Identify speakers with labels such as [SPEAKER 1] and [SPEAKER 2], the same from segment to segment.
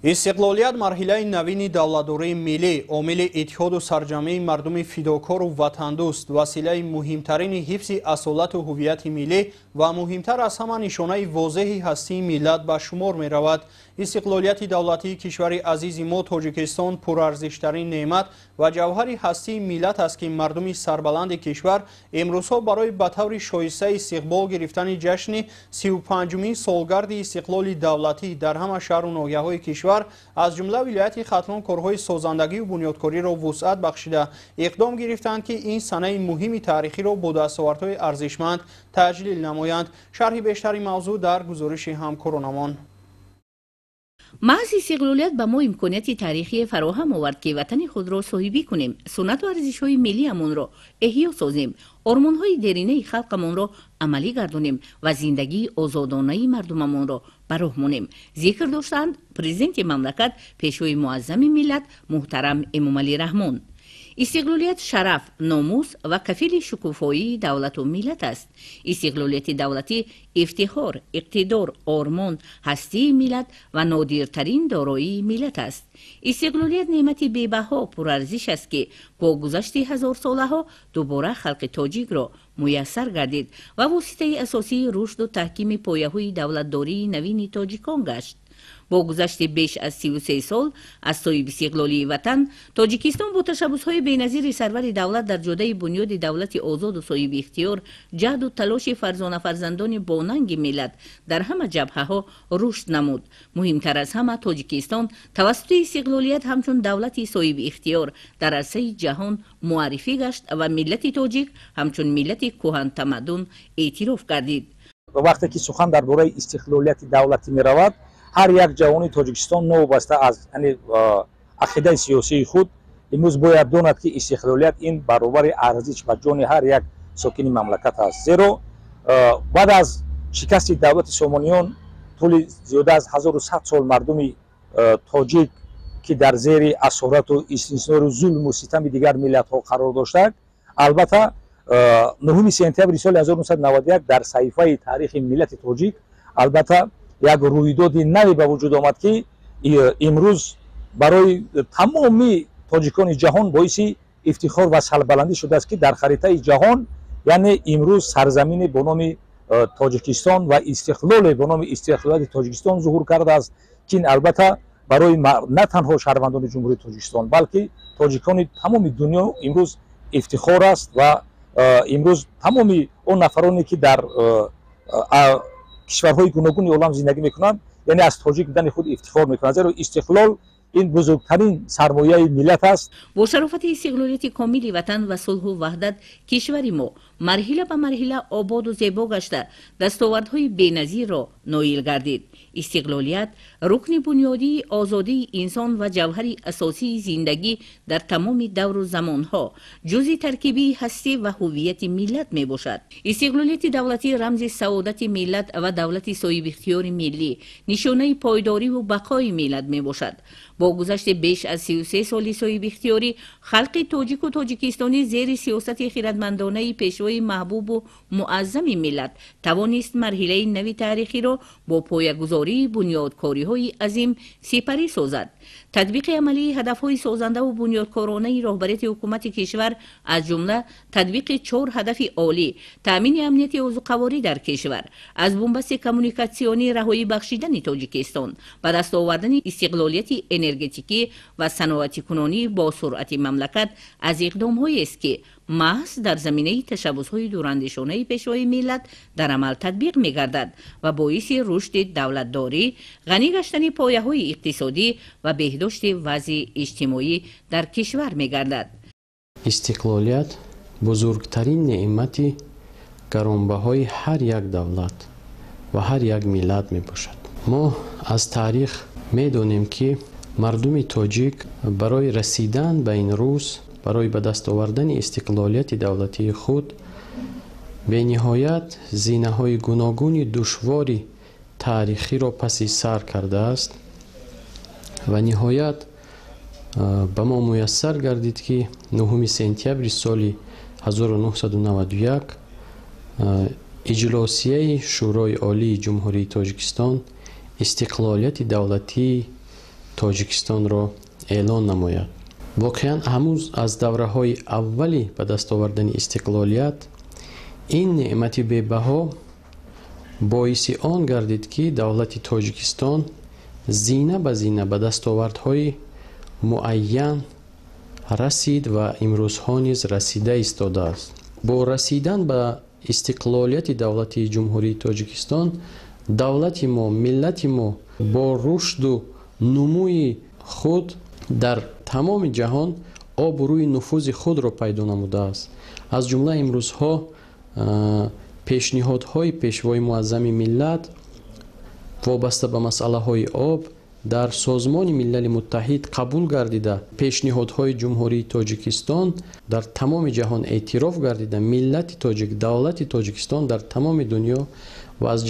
[SPEAKER 1] Истиқлолият марҳилаи навини давлатдории миллӣ, омили иттиҳоду сарҷамъии мардуми фидокору ватандӯст, василаи муҳимтарини ҳифзи асолату ҳуввияти миллӣ ва муҳимтар аз ҳама нишонаи возеҳи ҳастии миллат ба шумор меравад. Истиқлолияти давлатии кишвари азизи мо Тоҷикистон пурарзиштарин неъмат ва ҷавҳари ҳастии миллат аст, ки мардуми сарбаланди кишвар имрӯзҳо барои ба таври шоиста истиқбол гирифтани ҷашни 35-умин солгарди истиқлоли давлатӣ дар ҳама шаҳру ноҳияҳои кишвар, аз ҷумла вилояти Хатлон, корҳои созандагию бунёдкориро вусъат бахшида иқдом гирифтанд, ки ин санаи муҳими таърихиро бо дастовардҳои арзишманд таҷлил намоянд. Шарҳи бештари мавзӯъ дар гузориши ҳамкоронамон.
[SPEAKER 2] Маҳз истиқлолият ба мо имконияти таърихие фароҳам овард, ки ватани худро соҳибӣ кунем, суннату арзишҳои миллиамонро эҳё созем, ормонҳои деринаи халқамонро амалӣ гардонем ва зиндагии озодонаи мардумамонро ба роҳ монем, зикр доштанд президенти мамлакат, пешвои муаззами миллат муҳтарам Эмомалӣ Раҳмон. Истиқлолият шараф, номус ва кафили шукуфоии давлату миллат аст. Истиқлолияти давлатӣ ифтихор, иқтидор, ормон, ҳастии миллат ва нодиртарин дороии миллат аст. Истиқлолият неъмати бебаҳо, пурарзиш аст, ки бо гузашти ҳазорсолаҳо дубора халқи тоҷикро муяссар гардид ва воситаи асосии рушду таҳкими пояҳои давлатдории навини тоҷикон гашт. Бо гузашти беш аз 33 сол аз соҳибистиқлолии ватан, Тоҷикистон бо ташаббусҳои беназири сарвари давлат дар ҷодаи бунёди давлати озоду соҳиби ихтиёр, ҷаҳду талоши фарзонафарзандони бонанги миллат дар ҳама ҷабҳаҳо рушд намуд. Муҳимтар аз ҳама, Тоҷикистон тавассути истиқлолият ҳамчун давлати соҳиби ихтиёр дар арсаи ҷаҳон муаррифӣ гашт ва миллати тоҷик ҳамчун миллати кӯҳантамаддун эътироф гардид.
[SPEAKER 3] Вақте ки сухан дар бораи истиқлолияти давлатӣ меравад, ҳар як ҷавони Тоҷикистон новобаста аз ақидаи сиёсии худ имрӯз бояд донад, ки истиқлолият ин баробари арзиш ба ҷони ҳар як сокини мамлакат аст. Зеро баъд аз шикасти давлати Сомониён тӯли зиёда аз 1100 сол мардуми тоҷик, ки дар зери асорату истисмору зулму ситами дигар миллатҳо қарор доштанд, албатта 9 сентябри соли 1991 дар саҳифаи таърихи миллати тоҷик албатта як рӯйдоди наве ба вуҷуд омад, ки имрӯз барои тамоми тоҷикони ҷаҳон боиси ифтихор ва сарбаландӣ шудааст, ки дар харитаи ҷаҳон, яъне имрӯз сарзамине бо номи Тоҷикистон ва истиқлоле бо номи истиқлолияти Тоҷикистон зуҳур кардааст, ки ин албатта барои на танҳо шаҳрвандони Ҷумҳурии Тоҷикистон, балки тоҷикони тамоми дунё имрӯз ифтихор аст ва имрӯз тамоми он нафароне, ки дар кишварҳои гуногуни олам зиндагӣ мекунанд, яъне аз тоҷик будани худ ифтихор мекунанд, зеро истиқлол ин бузургтарин сармояи миллат аст.
[SPEAKER 2] Бо шарофати истиқлолияти комили ватан ва сулҳу ваҳдат кишвари мо марҳила ба марҳила ободу зебо гашта, дастовардҳои беназирро ноил гардид. Истиқлолият рукни бунёдии озодии инсон ва ҷавҳари асосии зиндагӣ дар тамоми давру замонҳо, ҷузъи таркибии ҳастӣ ва ҳуввияти миллат мебошад. Истиқлолияти давлатӣ рамзи саодати миллат ва давлати соҳибихтиёри миллӣ, нишонаи пойдориву бақои миллат мебошад. Бо гузашти беш аз 33 соли соҳибихтиёрӣ халқи тоҷику тоҷикистонӣ зери сиёсати хиратмандонаи пешвои маҳбубу муаззами миллат тавонист марҳилаи нави таърихиро бо поягузории бунёдкориҳои азим сипарӣ созад. Татбиқи амалии ҳадафҳои созандаву бунёдкоронаи роҳбарияти ҳукумати кишвар, аз ҷумла татбиқи чор ҳадафи олӣ: таъмини амнияти озуқаворӣ дар кишвар, аз бунбасти коммуникатсионӣ раҳоӣ бахшидани Тоҷикистон, ба даст овардани истиқлолияти энергетикӣ ва саноатикунонӣ бо суръати мамлакат аз иқдомҳоест, ки маҳз дар заминаи ташаббусҳои дурандешонаи пешвои миллат дар амал татбиқ мегардад ва боиси рушди давлатдорӣ, ғанӣ гаштани пояҳои иқтисодӣ ва беҳдошти вазъи иҷтимоӣ дар кишвар мегардад.
[SPEAKER 4] Истиқлолият бузургтарин неъмати гаронбаҳои ҳар як давлат ва ҳар як миллат мебошад. Мо аз таърих медонем, ки мардуми тоҷик барои расидан ба ин рӯз, барои ба даст овардани истиқлолияти давлатии худ бениҳоят зинаҳои гуногуни душвори таърихиро паси сар кардааст ва ниҳоят ба мо муяссар гардид, ки 9 сентябри соли 1991 иҷлосияи Шӯрои Олии Ҷумҳурии Тоҷикистон истиқлолияти давлатии Тоҷикистонро эълон намояд. Воқеан ҳанӯз аз давраҳои аввали ба даст овардани истиқлолият ин неъмати бебаҳо боиси он гардид, ки давлати Тоҷикистон зина ба зина ба дастовардҳои муайян расид ва имрӯзҳо низ расида истодааст. Бо расидан ба истиқлолияти давлати Ҷумҳурии Тоҷикистон давлати мо, миллати мо бо рушду нумӯи худ дар тамоми ҷаҳон обрӯи нуфузи худро пайдо намудааст. Аз ҷумла имрӯзҳо пешниҳодҳои Пешвои Муаззами миллат вобаста ба масъалаҳои об дар Созмони Милали Муттаҳид қабул гардида, пешниҳодҳои Ҷумҳурии Тоҷикистон дар тамоми ҷаҳон эътироф гардида, миллати тоҷик, давлати Тоҷикистон дар тамоми дунё ва аз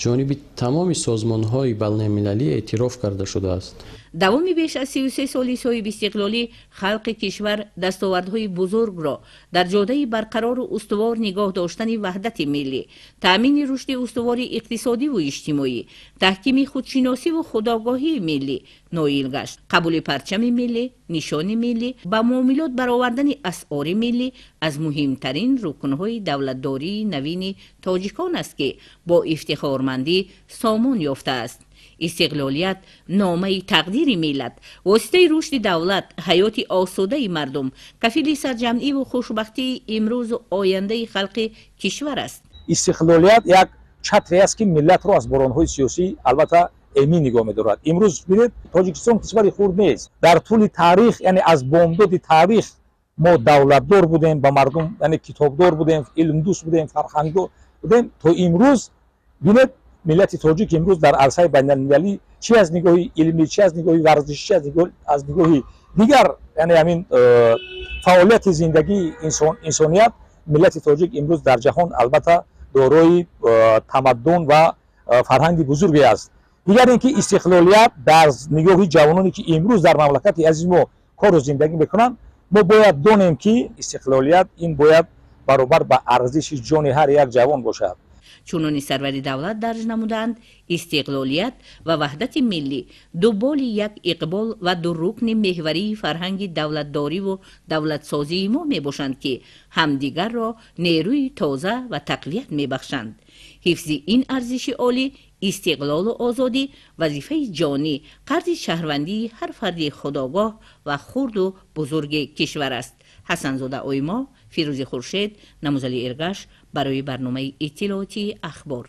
[SPEAKER 4] ҷониби тамоми созмонҳои байналмилалӣ эътироф карда шудааст.
[SPEAKER 2] Давоми беш аз 33 соли соҳибистиқлолӣ халқи кишвар дастовардҳои бузургро дар ҷодаи барқарору устувор нигоҳ доштани ваҳдати миллӣ, таъмини рушди устувори иқтисодиву иҷтимоӣ, таҳкими худшиносиву худогоҳии миллӣ ноил гашт. Қабули парчами миллӣ, нишони миллӣ, ба муомилот баровардани асъори миллӣ аз муҳимтарин рукнҳои давлатдории навини тоҷикон аст, ки бо ифтихормандӣ сомон ёфтааст. Истиқлолият номаи тақдири миллат, воситаи рушди давлат, ҳаёти осудаи мардум, кафили сарҷамъиву хушбахтии имрӯзу ояндаи халқи кишвар аст.
[SPEAKER 3] Истиқлолият як чатре аст, ки миллатро аз боронҳои сиёсӣ албатта эмин нигоҳ медорад. Имрӯз бинед, Тоҷикистон кишвари хурд нест. Дар тӯли таърих, яъне аз бомдоди таърих мо давлатдор будем, ба мардум, яъне китобдор будем, илмдӯст будем, фарҳангдор будем. То имрӯз бинед, миллати тоҷик имрӯз дар арсаи байналмилалӣ чи аз нигоҳи илмӣ, чи аз нигоҳи варзишӣ, чи аз нигоҳи дигар, яъне ҳамин фаъолияти зиндагии инсоният, миллати тоҷик имрӯз дар ҷаҳон албатта дорои тамаддун ва фарҳанги бузурге аст. Дигар ин ки истиқлолият дар нигоҳи ҷавононе, ки имрӯз дар мамлакати азизи мо кору зиндагӣ мекунанд, мо бояд донем, ки истиқлолият ин бояд баробар ба арзиши ҷони ҳар як ҷавон бошад.
[SPEAKER 2] Чунони сарвари давлат дарҷ намуданд, истиқлолият ва ваҳдати миллӣ ду боли як иқбол ва ду рукни меҳварии фарҳанги давлатдориву давлатсозии мо мебошанд, ки ҳамдигарро нерӯи тоза ва тақвият мебахшанд. Ҳифзи ин арзиши олӣ, истиқлолу озодӣ вазифаи ҷонӣ, қарзи шаҳрвандии ҳар фарди худогоҳ ва хурду бузурги кишвар аст. Ҳасанзода Оймо, Фирӯзи Хуршед, Намузали Эргаш барои барномаи иттилоотии Ахбор.